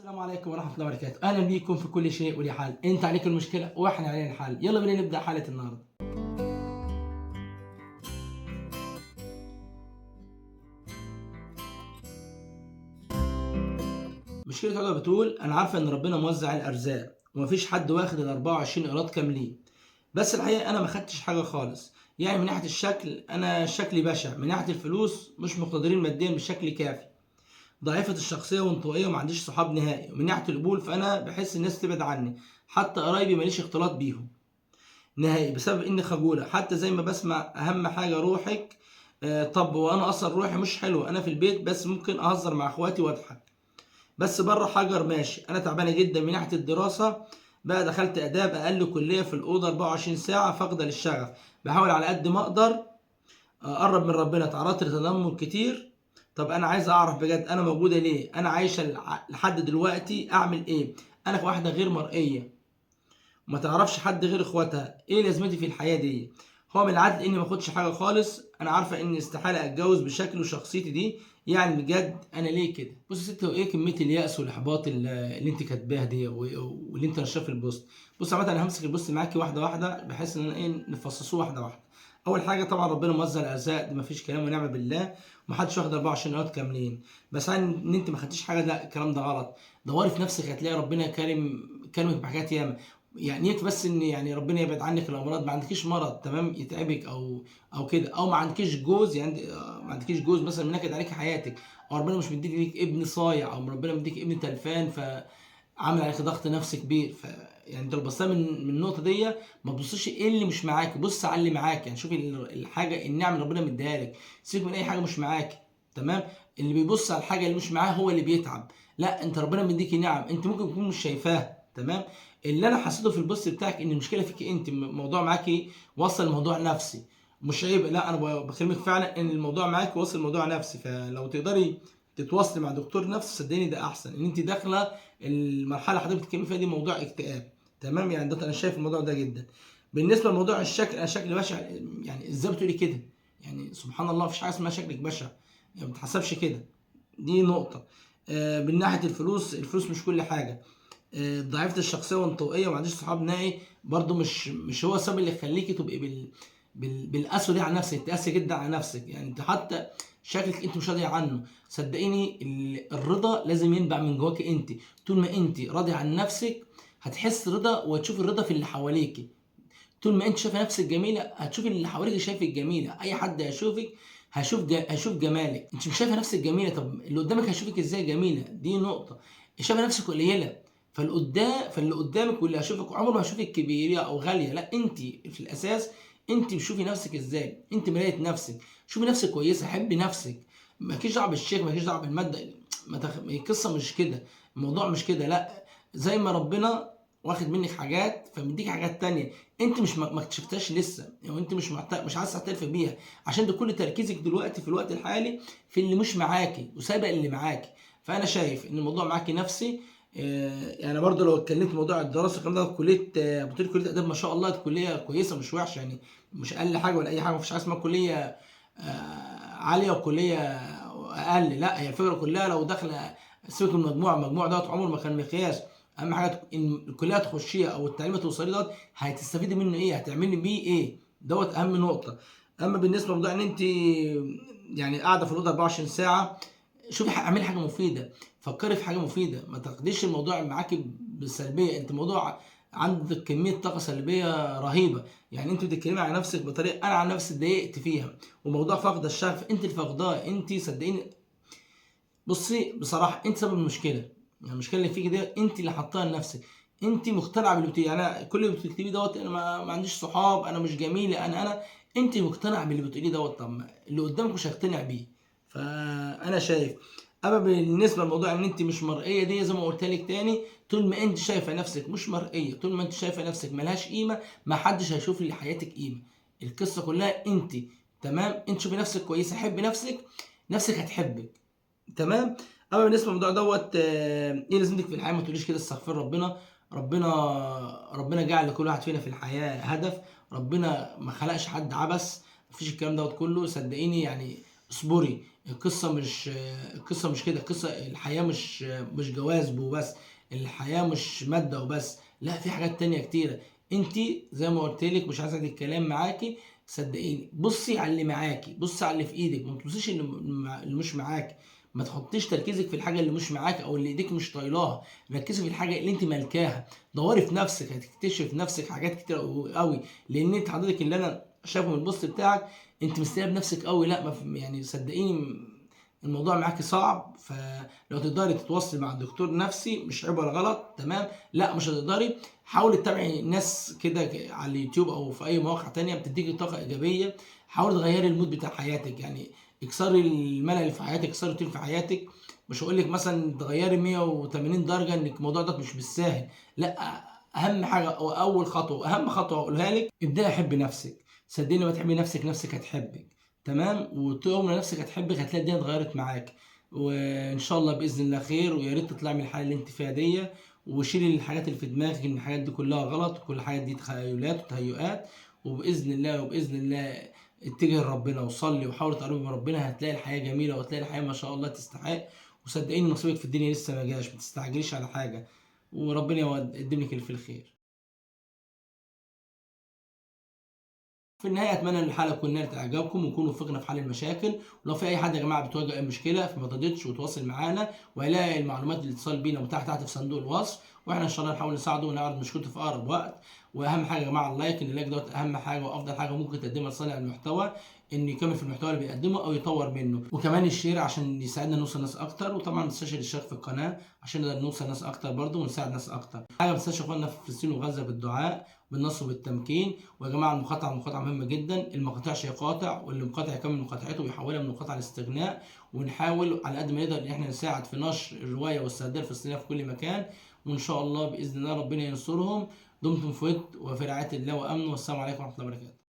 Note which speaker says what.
Speaker 1: السلام عليكم ورحمة الله وبركاته، اهلا بيكم في كل شيء وليه حل. انت عليك المشكلة واحنا علينا الحل. يلا بينا نبدا حلقة النهارده. مشكلة علا بتقول انا عارفه ان ربنا موزع الارزاق ومفيش حد واخد ال 24 قيراط كاملين، بس الحقيقة انا ما خدتش حاجة خالص. يعني من ناحية الشكل انا شكلي بشع، من ناحية الفلوس مش مقتدرين ماديا بشكل كافي، ضعيفة الشخصية وانطوائيه وما عنديش صحاب نهائي، ومن ناحية القبول فانا بحس الناس تبعد عني، حتى قرايبي ماليش اختلاط بيهم نهائي بسبب اني خجولة. حتى زي ما بسمع اهم حاجة روحك، طب وانا اصلا روحي مش حلوة، انا في البيت بس ممكن اهزر مع اخواتي واضحك، بس بره حجر ماشي. انا تعبانة جدا من ناحية الدراسة بقى، دخلت اداب اقل كليه في الاوضة 24 ساعة، فاقده للشغف، بحاول على قد ما اقدر اقرب من ربنا، اتعرضت لتنمر كتير. طب انا عايز اعرف بجد انا موجودة ليه؟ انا عايشه لحد دلوقتي اعمل ايه؟ انا واحدة غير مرئية ما تعرفش حد غير اخواتها، ايه لازمتي في الحياة دي؟ هو من العدل اني ما اخدش حاجة خالص؟ انا عارفه ان استحالة اتجوز بشكل وشخصيتي دي، يعني بجد انا ليه كده؟ بص يا ستي، هو ايه كمية اليأس والاحباط اللي انت كاتباها دي واللي انت نشرها في ال post؟ بص عامة انا همسك ال post معاكي واحدة واحدة بحيث ان ايه نفصصوه واحدة واحدة. اول حاجة طبعا ربنا موزع الارزاق دي مفيش كلام ونعمه بالله، ومحدش واخد 24 قيراط كاملين. بس عن ان انت ما خدتيش حاجة، لا الكلام ده غلط. دوري في نفسك هتلاقي ربنا كرمك بحاجات ياما. يعني يكفي بس ان يعني ربنا يبعد عنك الامراض، ما عندكيش مرض تمام يتعبك او كده، او ما عندكيش جوز، يعني ما عندكيش جوز مثلا منكد عليك حياتك، او ربنا مش مديك ليك ابن صايع، او ربنا مديك ابن تلفان فعامل عليك ضغط نفسي كبير. ف يعني انت لو بصيت من النقطة دي ما تبصيش ايه اللي مش معاك، بص على اللي معاك. يعني شوفي الحاجة النعمة اللي ربنا مديها لك، سيبك من اي حاجة مش معاك تمام. اللي بيبص على الحاجة اللي مش معاه هو اللي بيتعب. لا انت ربنا مديكي نعم انت ممكن تكون مش شايفاها تمام. اللي انا حسيته في ال post بتاعك ان المشكلة فيك انت، الموضوع معاكي وصل لموضوع نفسي، مش عيب، لا انا بكلمك فعلا ان الموضوع معاك وصل لموضوع نفسي. فلو تقدري تتواصلي مع دكتور نفسي صدقيني ده احسن، ان انت داخله المرحلة اللي حضرتك بتتكلمي فيها دي موضوع اكتئاب تمام. يعني ده انا شايف الموضوع ده جدا. بالنسبة لموضوع الشكل، انا شكلي بشع، يعني ازاي بتقولي كده؟ يعني سبحان الله مفيش حاجة اسمها شكلك بشع، يعني ما بتحسبش كده، دي نقطة. من ناحية الفلوس، الفلوس مش كل حاجة. ضعيفة الشخصية وانطوائيه وما عنديش صحاب نهائي برضو مش هو السبب اللي يخليكي تبقي بالقسوه دي على نفسك، تقاسي جدا على نفسك. يعني انت حتى شكلك انت مش راضية عنه، صدقيني الرضا لازم ينبع من جواكي انت. طول ما انت راضية عن نفسك هتحس رضا وتشوف الرضا في اللي حواليكي. طول ما انت شايفه نفسك جميلة هتشوفي اللي حواليك شايفك جميلة، اي حد هيشوفك هيشوف جمالك. انت مش شايفه نفسك جميلة، طب اللي قدامك هيشوفك ازاي جميلة؟ دي نقطة. شايفه نفسك قليله، فاللي قدامك واللي هيشوفك عمره ما هيشوفك كبيرة او غالية. لا انت في الاساس انت بتشوفي نفسك ازاي، انت مراية نفسك، شوفي نفسك كويسة، حبي نفسك، مالكيش دعوه بالشيخ، مالكيش دعوه بالماده، القصة مش كده، الموضوع مش كده. لا زي ما ربنا واخد منك حاجات فمديك حاجات تانية انت مش ما اكتشفتهاش لسه، او انت مش عايز تعترف بيها، عشان ده كل تركيزك دلوقتي في الوقت الحالي في اللي مش معاكي وسابق اللي معاكي. فانا شايف ان الموضوع معاكي نفسي. يعني برضه لو اتكلمت موضوع الدراسة والكلام ده، كليه بتقول كليه اداب ما شاء الله كليه كويسة مش وحشة، يعني مش اقل حاجة ولا اي حاجة، مفيش حاجة اسمها كليه عالية وكلية اقل، لا هي الفكرة كلها لو داخله سيبك من المجموع، المجموع دوت عمره ما كان مقياس. اهم حاجة ان الكلية تخشيها او التعليم توصلي دوت هتستفيدي منه ايه، هتعملي بيه ايه، دوت اهم نقطة. اما بالنسبة لموضوع ان انت يعني قاعدة في الاوضة 24 ساعة، شوفي اعملي حاجة مفيدة، فكري في حاجة مفيدة، ما تاخديش الموضوع معاكي بالسلبيه. انت موضوع عندك كمية طاقة سلبية رهيبة، يعني انت بتتكلمي على نفسك بطريقة انا عن نفسي اتضايقت فيها. وموضوع فقد الشغف انت اللي فاقداه انت، صدقيني. بصي بصراحة انت سبب المشكلة، يعني المشكلة اللي فيك دي انت اللي حطاها لنفسك، انت مقتنعة باللي بتقوليه. يعني انا كل اللي بتكتبيه دوت انا ما عنديش صحاب، انا مش جميلة، انا انت مقتنعة باللي بتقوليه دوت، طب اللي قدامك مش هيقتنع بيه. فانا شايف. اما بالنسبة لموضوع ان انت مش مرئية دي، زي ما قلت لك تاني، طول ما انت شايفه نفسك مش مرئية، طول ما انت شايفه نفسك ملهاش قيمة، ما حدش هيشوف لحياتك قيمة. القصة كلها انت تمام، انت شوفي نفسك كويسة، حبي نفسك، نفسك هتحبك تمام. اما بالنسبة للموضوع دوت، ايه لازمتك في الحياة؟ ما تقوليش كده، استغفر ربنا. ربنا جعل لكل واحد فينا في الحياة هدف، ربنا ما خلقش حد عبث، مفيش الكلام دوت كله صدقيني. يعني اصبري، القصة مش كده، القصة الحياة مش جواز وبس، الحياة مش مادة وبس، لا في حاجات تانية كتيرة. انت زي ما قلت لك مش عايز اعيد الكلام معاكي، صدقيني بصي على اللي معاكي، بصي على اللي في ايدك، ما تبصيش اللي مش معاكي، ما تحطيش تركيزك في الحاجة اللي مش معاك او اللي ايديك مش طايلاها، ركزي في الحاجة اللي انت مالكاها، دوري في نفسك، هتكتشف نفسك حاجات كتير قوي. لان انت حضرتك اللي انا شايفه من البوست بتاعك انت مستنيه بنفسك قوي، لا ما يعني صدقيني الموضوع معاكي صعب. فلو تقدري تتواصلي مع الدكتور نفسي مش عيب ولا غلط، تمام؟ لا مش هتقدري، حاولي تتابعي ناس كده على اليوتيوب او في اي مواقع تانية بتديكي طاقة ايجابية، حاولي تغيري ال mood بتاع حياتك، يعني اكسري الملل اللي في حياتك، اكسري الروتين في حياتك. مش هقول لك مثلا تغيري 180 درجه، ان الموضوع ده مش بالساهل، لا اهم حاجة او اول خطوة واهم خطوة هقولها لك، ابداي حبي نفسك. صدقني لما تحبي نفسك نفسك هتحبك، تمام؟ وطول ما نفسك هتحبك هتلاقي الدنيا اتغيرت معاك، وان شاء الله باذن الله خير. ويا ريت تطلعي من الحالة اللي انت فيها دي، وشيلي الحاجات اللي في دماغك ان الحاجات دي كلها غلط، وكل الحاجات دي تخيلات وتهيؤات، وباذن الله وباذن الله اتجه لربنا وصلي وحاول تقربي من ربنا، هتلاقي الحياة جميلة وهتلاقي الحياة ما شاء الله تستحق. وصدقيني نصيبك في الدنيا لسه ما جاش، ما تستعجليش على حاجة، وربنا يقدم لك اللي في الخير. في النهاية اتمنى ان الحلقة تكون نالت اعجابكم ونكون وفقنا في حل المشاكل. ولو في اي حد يا جماعة بتواجه اي مشكلة فما ترددش وتواصل معانا، وهيلاقي المعلومات الاتصال بينا متاحة تحت في صندوق الوصف، واحنا ان شاء الله نحاول نساعده ونعرض مشكلته في اقرب وقت. واهم حاجة يا جماعة ال like، ان ال like دوت اهم حاجة وافضل حاجة ممكن تقدمها لصانع المحتوى، انه يكمل في المحتوى اللي بيقدمه او يطور منه، وكمان ال share عشان يساعدنا نوصل ناس اكتر، وطبعا ما تنساش الاشتراك في القناة عشان نقدر نوصل ناس اكتر برضه ونساعد ناس اكتر. حاجة ما تنساش اخواننا في فلسطين وغزة بالدعاء بالنصر والتمكين. ويا جماعة المقاطعة مقاطعه مهمة جدا، اللي ما قاطعش يقاطع، واللي مقاطع يكمل مقاطعته ويحولها من مقاطعه لاستغناء، ونحاول على قد ما نقدر ان احنا نساعد في نشر الرواية والسرديه الفلسطينية في كل مكان، وان شاء الله باذن الله ربنا ينصرهم. دمتم في ود وفي رعاية الله وامنه، والسلام عليكم ورحمة الله وبركاته.